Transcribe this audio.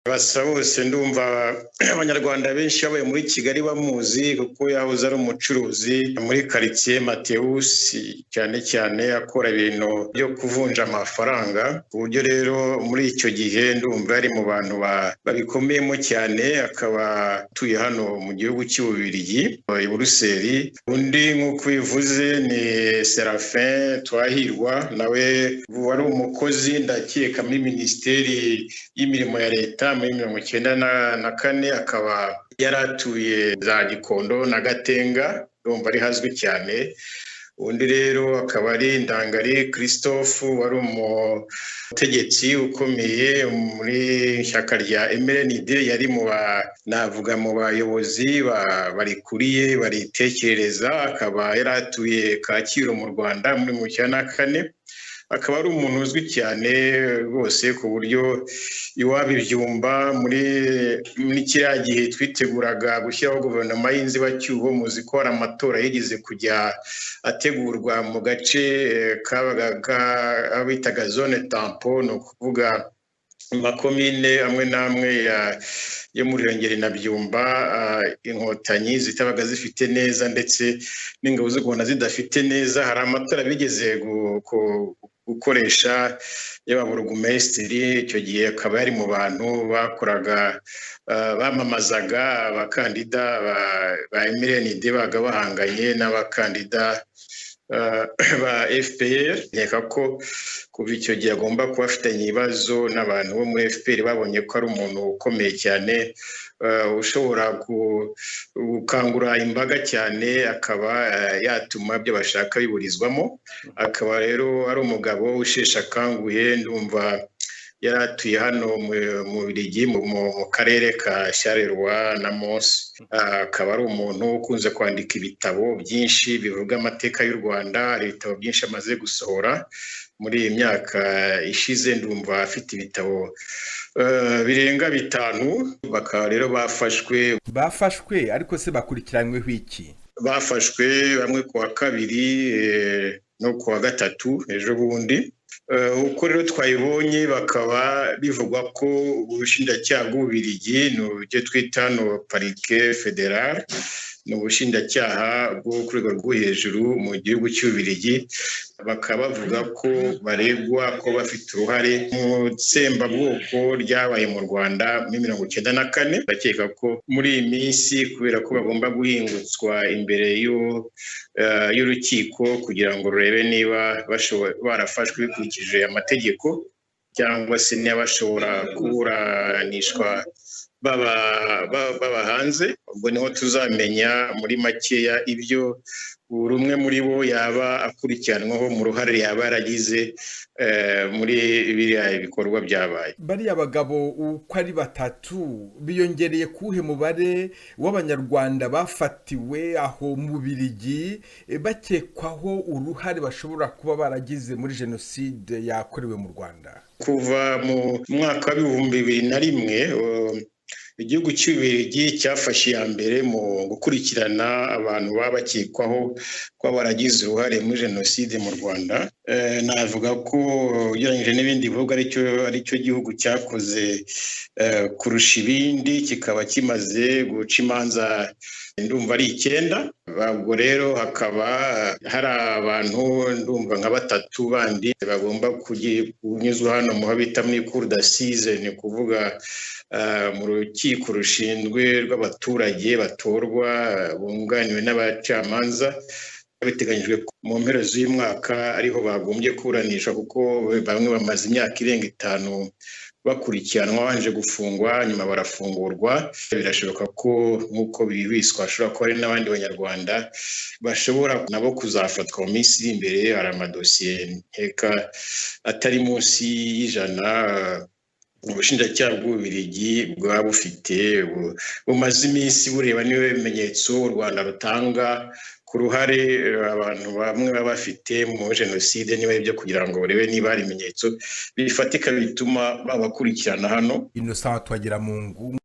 Basabose, ndumva Abanyarwanda benshi babaye muri Kigali bamuzi, kuko yahoze ari umucuruzi muri karitsiye Matewusi, cyane cyane akora ibintu byo kuvunja amafaranga, ku buryo rero muri icyo gihe ndumva yari mu bantu babikomeyemo cyane, akaba atuye hano mu gihugu cy'Ububiligi, i Buruseli. Undi, nk'uko bivuze, ni Serafin Twahirwa, nawe wari umukozi, ndakeka, muri Minisiteri y'Imirimo ya Leta muri 94, akaba yari atuye za Gikondo na Gatenga, ndumva ari hazwi cyane. Undi rero akaba ari Ndangari Christophe, wari umutegetsi ukomeye muri ishyaka rya MRND, yari mu navuga mu bayobozi barikuriye, baritekerereza, akaba yari atuye Kacyiru mu Rwanda muri 94, akaba ari umuntu uzwi cyane rwose, ku buryo iwabo i Byumba muri kiriya gihe twiteguraga gushyiraho guverinoma y'inzibacyuho, muzi ko hari amatora yigeze kujya ategurwa mu gace kabaga bitaga zone tampon, ni ukuvuga amakomine amwe n'amwe yo muri Ruhengeri na Byumba, Inkotanyi zitabaga zifite neza ndetse n'ingabo z'u Rwanda zidafite neza. Hari amatora bigeze gukoresha y'ababurugumesitiri, icyo gihe akaba yari mu bantu bakoraga, bamamazaga abakandida ba MRND baga bahanganye n'abakandida ba FPR. Nkeka ko kuva icyo gihe agomba kuba afitanye ibibazo n'abantu bo muri FPR, babonye ko ari umuntu ukomeye cyane, ushobora gukangura imbaga cyane, akaba yatuma ibyo bashaka biburizwamo. Akaba rero ari umugabo usheshe akanguhe, ndumva yari atuye hano mu Bubiligi, mu karere ka Charleroi na Mons, akaba ari umuntu ukunze kwandika ibitabo byinshi bivuga amateka y'u Rwanda. Hari ibitabo byinshi amaze gusohora muri iyi myaka ishize, ndumva afite ibitabo birenga 5. Bakaba rero bafashwe. Bafashwe, ariko se bakurikiranyweho iki? Bafashwe bamwe ku wa kabiri no ku wa gatatu ejo bundi. Uko rero twayibonye, bakaba bivugwa ko ubushinjacyaha bw'Ububiligi, ni ibyo twita no parquet fédéral, ni ubushinjacyaha bwo ku rwego rwo hejuru mu gihugu cy'Ububiligi, bakaba bavuga ko baregwa ko bafite uruhare mu tsembabwoko ryabaye mu Rwanda muri 94. Bakeka ko muri iyi minsi, kubera ko bagomba guhingutswa imbere y'urukiko kugira ngo rurebe niba barafashwe bikurikije amategeko, cyangwa se niba bashobora kuburanishwa baba hanze, ubwo niho tuzamenya muri makeya ibyo buri umwe muri bo yaba akurikiranwaho mu ruhare yaba yaragize muri biriya bikorwa byabaye. Bariya bagabo uko ari batatu biyongereye kuwuhe mubare w'Abanyarwanda bafatiwe aho mu Bubiligi bakekwaho uruhare bashobora kuba baragize muri jenoside yakorewe mu Rwanda? Kuva mu mwaka wa 2001, igihugu cy'Ububiligi cyafashe iya mbere mu gukurikirana abantu baba bakekwaho kuba baragize uruhare muri jenoside mu Rwanda. Navuga ko ugereranyije n'ibindi bihugu aricyo gihugu cyakoze kurusha ibindi, kikaba kimaze guca imanza, ndumva ari 9. Ubwo rero hakaba hari abantu, ndumva nka batatu bandi, bagomba kunyuzwa hano mu bita muri cour d'assises, ni ukuvuga mu rukiko rushinzwe rw'abaturage batorwa bunganiwe n'abacamanza. Biteganyijwe mu mpera z'uyu mwaka ariho bagombye kuburanisha, kuko bamwe bamaze imyaka irenga 5 bakurikiranwa, babanje gufungwa, nyuma barafungurwa. Birashoboka ko, nk'uko bibiswa, hashobora kuba hari n'abandi Banyarwanda bashobora nabo kuzafatwa mu minsi iri imbere. Hari amadosiye nkeka atari munsi y'100 ubushinjacyaha bw'Ububiligi bwaba bufite, bumaze iminsi bureba niba ibimenyetso u Rwanda rutanga ku ruhare abantu bamwe baba bafite muri jenoside, niba ari ibyo, kugira ngo barebe niba hari ibimenyetso bifatika bituma babakurikirana hano. Innocent Twagiramungu.